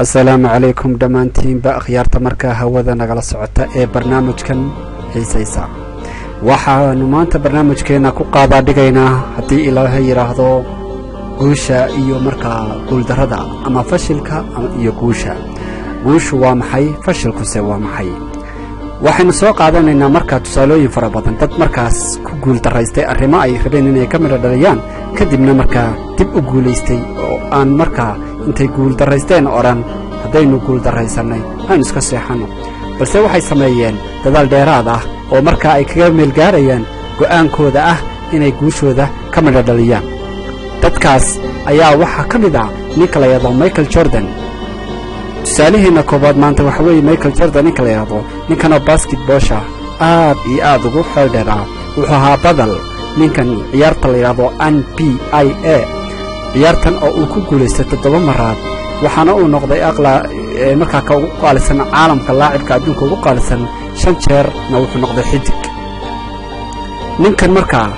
Asalaamu calaykum dhammaantiinba akhyaarta markaa hawada nagala socota ee barnaamijkan xiisaysa. Waxaanu maanta barnaamijkeenna ku qaadaa dhigaynaa, haddii Ilaahay yidhaahdo, guusha iyo markaa guuldarrada ama fashilka iyo guusha. Guushu waa maxay? Fashilkuse waa maxay? Waxaynu soo qaadanaynaa markaa tusaalooyin fara badan, dad markaas ku guuldarraystay arrimo ay rabeen inay ka midho dhaliyaan, kadibna markaa dib u guulaystay, oo aan markaa intay guuldarraysteen odhan, "Haddaynu guuldarraysannay aynu iska seexanno," balse waxay sameeyeen dadaal dheeraad ah oo markaa ay kaga meelgaarayaan go'aankooda ah inay guushooda ka midho dhaliyaan. Dadkaas ayaa waxaa ka mid ah ninka la yidhahdo Michael Jordan. Tusaaliheenna koowaad maanta waxa weeye Michael Jordan ninka la yidhahdo. Ninkanoo basketball-sha aad iyo aad ugu xeel dheeraa, wuxuu ahaa badal ninkan ciyaarta la yidhahdo NBA, ciyaartan oo uu ku guulaystay 7 maraad, waxaana uu noqday aqla markaa ka ugu qaalisan caalamka, laacibka adduunka ugu qaalisan. 5 jeerna wuxuu noqday xidig. Ninkan markaa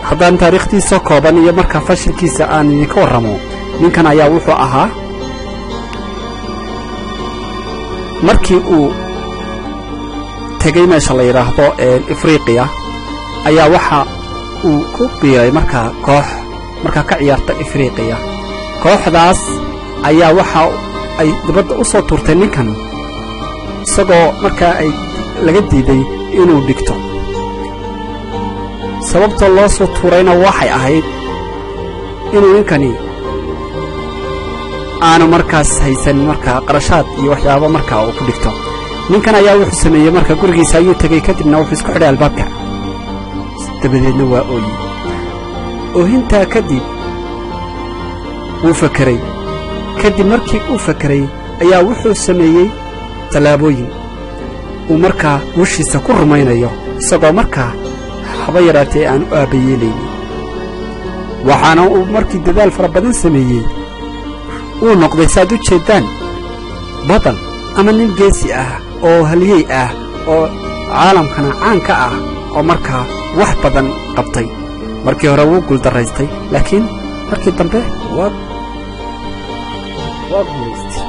haddaan taariikhdiisa kooban iyo markaa fashilkiisa aan idinka warramo, ninkan ayaa wuxuu ahaa markii uu tegey meesha la yidhaahdo Ifriqiya ayaa waxa uu ku biiray markaa koox markaa ka ciyaarta Ifriqiya. Kooxdaas ayaa waxa ay dibadda u soo tuurtay ninkan, isagoo markaa ay laga diiday inuu dhigto. Sababta loo soo tuurayna waxay ahayd inuu ninkani aanu markaas haysan markaa qarashaad iyo waxyaabo markaa uu ku dhigto. Ninkan ayaa wuxuu sameeyey, marka gurigiisa ayuu tegey, kadibna wuxuu isku xidhay albaabka, dabadeedna waa ooyi. Oohintaa kadib wuu fakeray. Kadib markii uu fakeray ayaa wuxuu sameeyey tallaabooyin uu markaa guushiisa ku rumaynayo, isagoo markaa haba yaraatee aan u aabbayeelaynin. Waxaana uu markii dadaal fara badan sameeyey uu noqday, saaad u jeeddaan, badal ama nin geesi ah oo halyey ah oo caalamkana caan ka ah oo markaa wax badan qabtay. Markii hore wuu guuldarraystay, laakiin markii dambe waa guulaystay.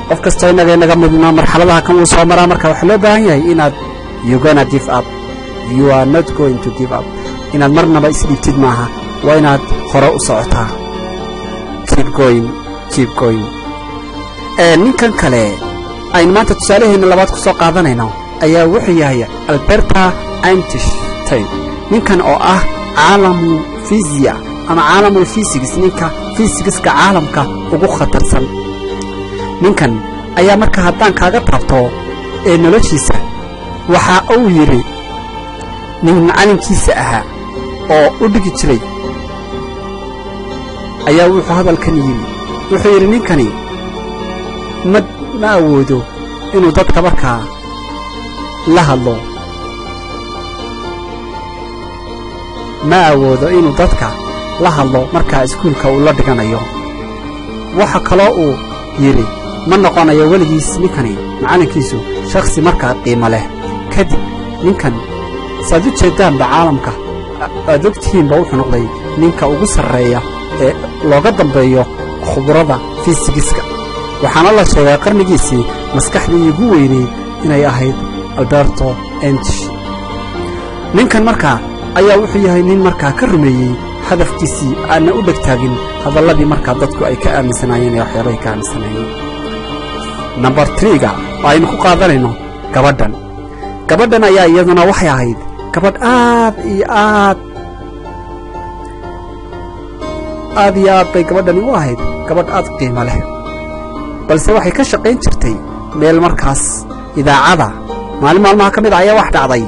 Qof kastoo innaga inaga midna marxaladaha kan wuu soo maraa. Marka waxaa loo baahan yahay inaad you gonna give up, you are not going to give up, inaad marnaba isdhiibtid maaha, waa inaad hore u socotaa. Keep going, keep going. Ninkan kale aynu maanta tusaalaheenna labaad ku soo qaadanayno ayaa wuxuu yahay Alberta Einstein, ninkan oo ah caalamu fisiya ama caalamul physics, ninka fisikska caalamka ugu khatarsan. Ninkan ayaa marka haddaan kaaga taabto ee noloshiisa, waxa uu yidhi nin macalinkiisa ahaa oo u dhigi jiray ayaa wuxuu hadalkan yidhi. Wuxuu yidhi, "Ninkani ma awoodo inuu dadka markaa la hadlo, ma awoodo inuu dadka la hadlo markaa iskuulka uu la dhiganayo." Waxa kaloo uu yidhi, "Ma noqonayo weligiis ninkani," macallinkiisu, shakhsi markaa qiimo leh. Kadib ninkan, saad u jeeddaanba, caalamka aad ogtihiinba, wuxuu noqday ninka ugu sarreeya ee looga dambeeyo khubrada fisigiska. Waxaana la sheegay qarnigiisii maskaxdii ugu weynayd inay ahayd Alberto Einstein. Ninkan markaa ayaa wuxuu yahay nin markaa ka rumeeyey hadafkiisii, aanna u dhegtaagin hadalladii markaa dadku ay ka aaminsanaayeen ee waxyaabahay ka aaminsanaayeen. Number three-ga oo aynu ku qaadanayno gabadhan. Gabadhan ayaa iyaduna waxay ahayd gabadh aad iyo aad, aad iyo aad bay gabadhani u ahayd gabadh aad qiimo leh, balse waxay ka shaqayn jirtay meel markaas idaacada. Maalin maalmaha ka mid ah ayaa wax dhacday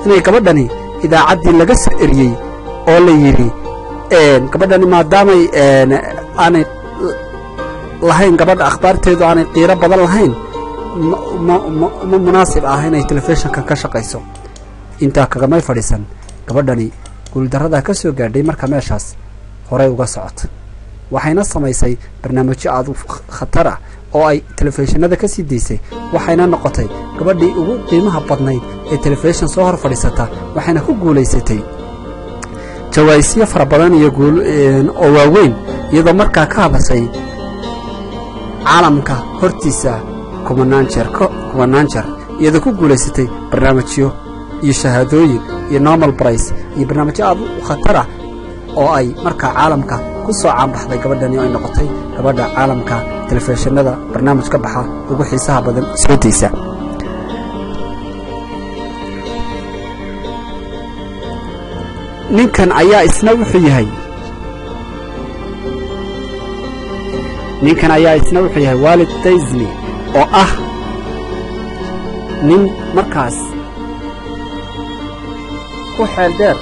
inay gabadhani idaacaddii laga soo eriyey oo la yidhi gabadhani maadaamay aanay lahayn gabadha akhbaarteedu aanay qiiro badan lahayn, ma munaasib ah inay telefishinka ka shaqayso. Intaa kagamay fadhiisan gabadhani guuldarradaa ka soo gaadhay. Marka meeshaas horey uga socota, waxayna samaysay barnaamijyo aad u khatar ah oo ay telefishinada ka sii daysay, waxayna noqotay gabadhii ugu qiimaha badnayd ee telefishin soo hor fadhiisata, waxayna ku guulaysatay jawaa'isyo fara badan iyo guul oo waaweyn, iyadoo markaa ka hadashay Caalamka hortiisa kumanaan jeer, kumanaan jeer, iyadoo ku guulaysatay barnaamijyo iyo shahaadooyin iyo Nobel Prize iyo barnaamijyo aad u khatar ah oo ay markaa caalamka ku soo caanbaxday gabadhani, oo ay noqotay gabadha caalamka telefishinada barnaamij ka baxa ugu xiisaha badan soo daysa. Ninkan ayaa isna wuxuu yahay Walt Disney, oo ah nin markaas ku xeel dheer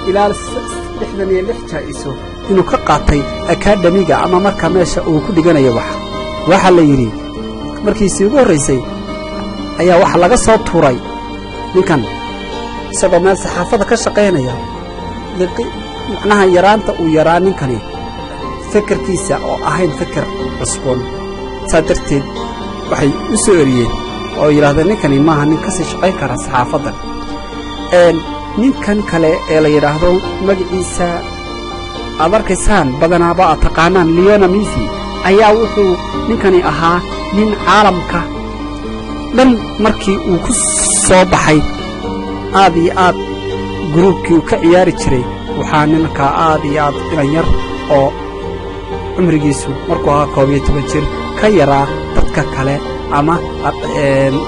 ilaa 66 jaa'iso inuu ka qaatay akaadhamiga ama markaa meesha uu ku dhiganayo. Wax waxaa la yidhi markiisii ugu horraysay ayaa waxa laga soo tuuray ninkan isagoo meel saxaafadda ka shaqaynaya. Macnaha yaraanta uu yaraa ninkani, fekerkiisa oo ahayn feker cusboon, saa darteed waxay u soo eriyeen oo yidhahdeen ninkani maaha nin ka sii shaqayn kara saxaafaddan. Ninkan kale ee la yidhaahdo magaciisa aad arkaysaan, badanaaba aad taqaanaan, Lionel Messi, ayaa wuxuu ninkani ahaa nin caalamka dhan markii uu ku soo baxay aad iyo aad gruubkii uu ka ciyaari jiray. Waxaa ninkaa aad iyo aad inan yar oo cumrigiisu markuu ahaa 11 jir ka yaraa dadka kale ama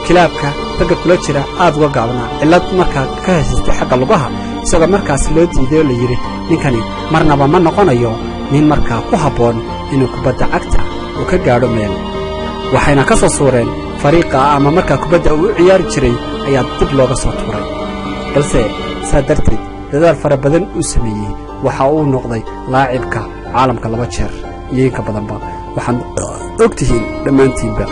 kilaabka ragga kula jira aad uga gaabnaa, cillad markaa ka haysatay xagga lugaha, isagoo markaas loo diiday oo la yidhi ninkani marnaba ma noqonayo nin markaa ku habboon inuu kubadda cagta uu ka gaadho meel. Waxayna ka soo suureen fariiqa ama markaa kubadda uu u ciyaari jiray ayaa dib looga soo tuuray. Balse saa darteed dadaal fara badan uu sameeyey, waxa uu noqday laacibka caalamka laba jeer iyo inka badanba. Waxaad og tihiin dhammaantiinba.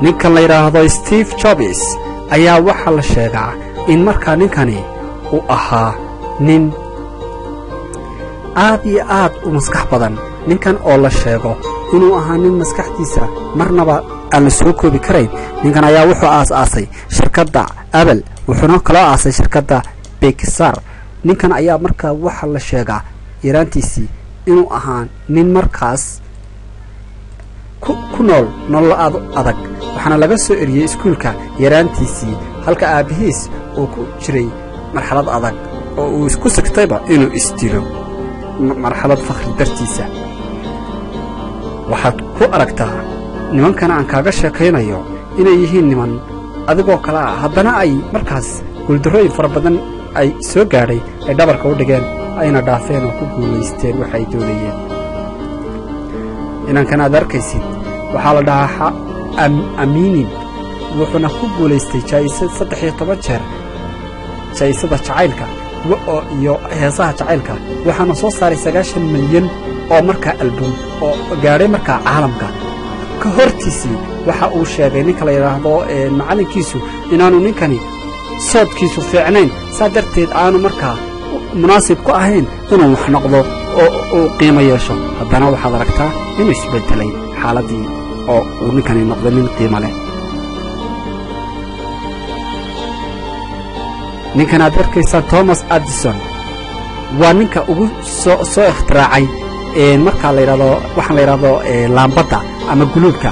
Ninkan la yidhaahdo Steve Jobs ayaa waxaa la sheegaa in markaa ninkani uu ahaa nin aad iyo aad u maskax badan. Ninkan oo la sheego inuu ahaa nin maskaxdiisa marnaba aan la soo koobi karayn. Ninkan ayaa wuxuu aas-aasay shirkadda Apple, wuxuuna kaloo aasay shirkadda Pixar. Ninkan ayaa markaa waxaa la sheegaa yaraantiisii inuu ahaa nin markaas ku nool nolol aad adag, waxaana laga soo eriyey iskuulka yaraantiisii, halka aabbihiis uu ku jiray marxalad adag oo uu isku sigtayba inuu isdilo marxalad fakhri dartiisa. Waxaad ku aragtaa nimankana aan kaaga sheekaynayo inay yihiin niman adigoo kale ah, haddana ay markaas guuldarrooyin fara badan ay soo gaadhay ay dhabarka u dhigeen, ayna dhaafeen oo ku guulaysteen waxa ay doonayeen. Inankan aad arkaysid waxaa la dhahaa Aminin, wuxuuna ku guulaystay jaa'isad 13 jeer, jaa'isada jacaylka iyo heesaha jacaylka, waxaana soo saaray 90 milyan oo markaa album oo gaadhay markaa caalamka. Ka hortiisii waxa uu sheegay ninka la yidhaahdo macallinkiisu inaanu ninkani soodkiisu fiicnayn, saa darteed aanu markaa munaasib ku ahayn inuu wax noqdo oo uu qiimo yeesho. Haddana waxaad aragtaa inuu isbeddelay xaaladdii oo uu ninkani noqday nin qiimo leh. Ninkan aad arkaysaa, Thomas Edison, waa ninka ugu soo ikhtiraacay markaa la yidhahdo waxaan la yidhahdo laambadda ama guluubka.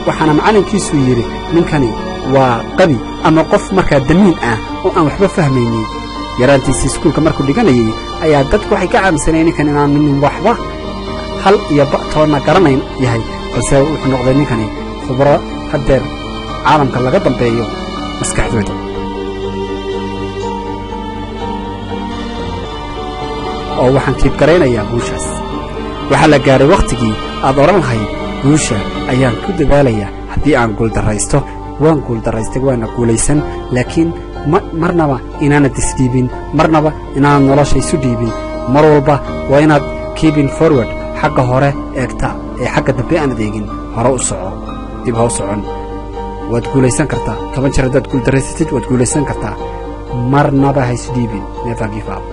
Waxaana macallinkiisu yidhi ninkani waa qabi ama qof markaa damiin ah oo aan waxba fahmaynin. Yaraantiisii iskuulka markuu dhiganayay ayaa dadku waxay ka aaminsanayeen ninkan inaan nin waxba hal iyo ba toonna garanayn yahay, balse wuxuu noqday ninkani khubro haddeer caalamka laga dambeeyo maskaxdooda. Oo waxaan keep garaynayaa guushaas. Waxaa la gaadhay wakhtigii aad odhan lahayd guusha ayaan ku dadaalayaa. Haddii aan guuldarraysto, waan guuldarraystay, waana guulaysan, laakiin marnaba inaanad isdhiibin, marnaba inaanad nolosha isu dhiibin. Mar walba waa inaad keeping forward, xagga hore eegta ee xagga dambe aanad eegin. Hore u soco, dib ha u socon. Waad guulaysan kartaa. 10 jeer haddaad guuldarraysatid, waad guulaysan kartaa. Marnaba ha isdhiibin. Never give up.